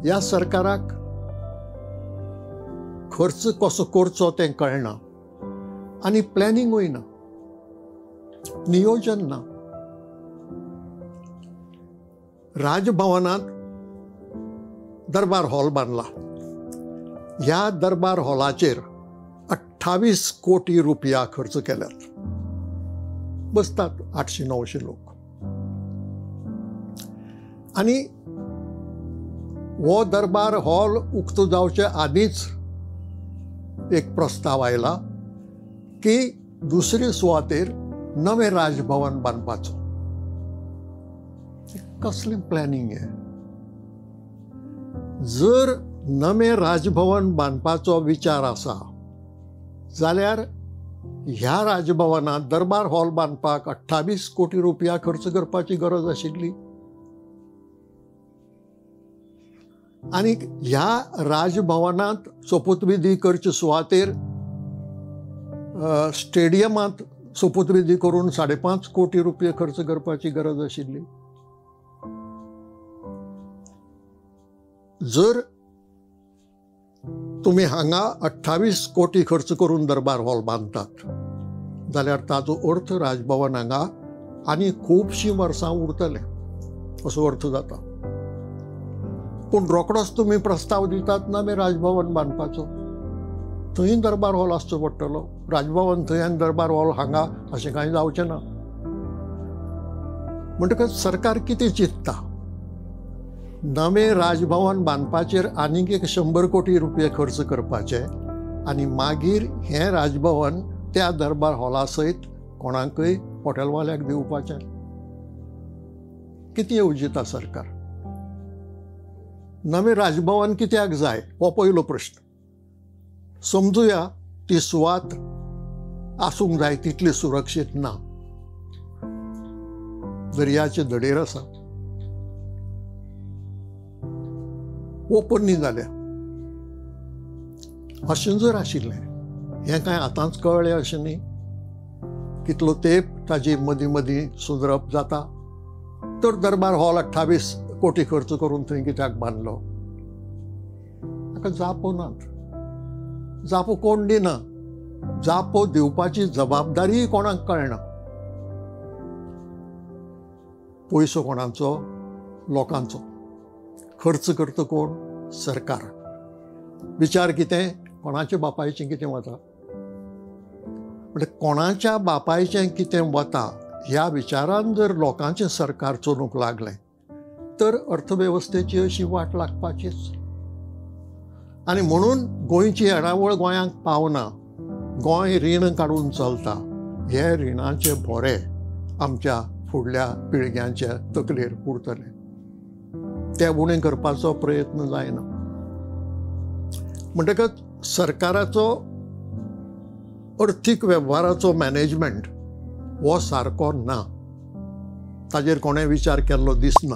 ह्या सरकाराक खर्च कसो करचो तें कळना आनी प्लॅनिंगूय ना, नियोजन ना. राजभवनांत दरबार हॉल बांदला. ह्या दरबार हॉलाचेर 28 कोटी रुपया खर्च केल्यात. बसतात 800-900 लोक. आनी हो दरबार हॉल उक्तो जावचे आदींच एक प्रस्ताव आयला की दुसरे सुवातेर नवें राजभवन बांदपाचो. कसलें प्लॅनिंग हें? जर नवें राजभवन बांदपाचो विचार आसा जाल्यार ह्या राजभवनांत दरबार हॉल बांदपाक 28 कोटी रुपया खर्च करपाची गरज आशिल्ली. आनी ह्या राजभवनांत सोपूतविधी करचे सुवातेर स्टेडियमांत सोपूतविधी करून 5.5 कोटी रुपये खर्च करपाची गरज आशिल्ली. जर तुमी हांगा 28 कोटी खर्च करून दरबार हॉल बांदतात जाल्यार ताजो अर्थ राजभवन हांगा आनी खुबशीं वर्सां उरतलें असो अर्थ जाता. पूण रोकडोच तुमी प्रस्ताव दितात ना मी राजभवन बांदपाचो, थंय दरबार हॉल आसचो पडटलो. राजभवन थंय आनी दरबार हॉल हांगा अशें कांय जावचें ना. म्हणटकच सरकार कितें चिंतता? नवें राजभवन बांदपाचेर आनीक एक 100 कोटी रुपये खर्च करपाचे आनी मागीर हें राजभवन त्या दरबार हॉला सयत कोणाकय हॉटेलवाल्याक दिवपाचें. कितें येवजिता सरकार? नवें राजभवन कित्याक जाय हो पयलो प्रश्न. समजुया ती सुवात आसूंक जाय तितली सुरक्षीत ना, दर्याचे धडेर आसा, ओपन न्ही जाल्या. अशें जर आशिल्लें, हें कांय आतांच कळ्ळें अशें न्ही, कितलो तेंप ताजी मदीं मदीं सुदरप जाता. तर दरबार हॉल 28 कोटी खर्च करून थंय कित्याक बांदलो? ताका जापो नात. जापो कोण दिना, जापो दिवपाची जबाबदारीय कोणाक कळना. पयसो कोणाचो? लोकांचो. खर्च करता कोण? सरकार. विचार कितें? कोणाच्या बापायचें कितें वता? म्हणल्यार कोणाच्या बापायचें कितें वता ह्या विचारान जर लोकांचें सरकार चलूंक लागलें तर अर्थवेवस्थेची अशी वाट लागपाचीच. आनी म्हणून गोंयची येणावळ गोंयांक पावना, गोंय रीण काडून चलता. हे रिणाचे भोरे आमच्या फुडल्या पिळग्यांच्या तकलेर उरतले. ते उणें करपाचो प्रयत्न जायना. म्हणटकच सरकाराचो अर्थीक वेव्हाराचो मॅनेजमेंट हो सारको ना, ताजेर कोणें विचार केल्लो दिसना.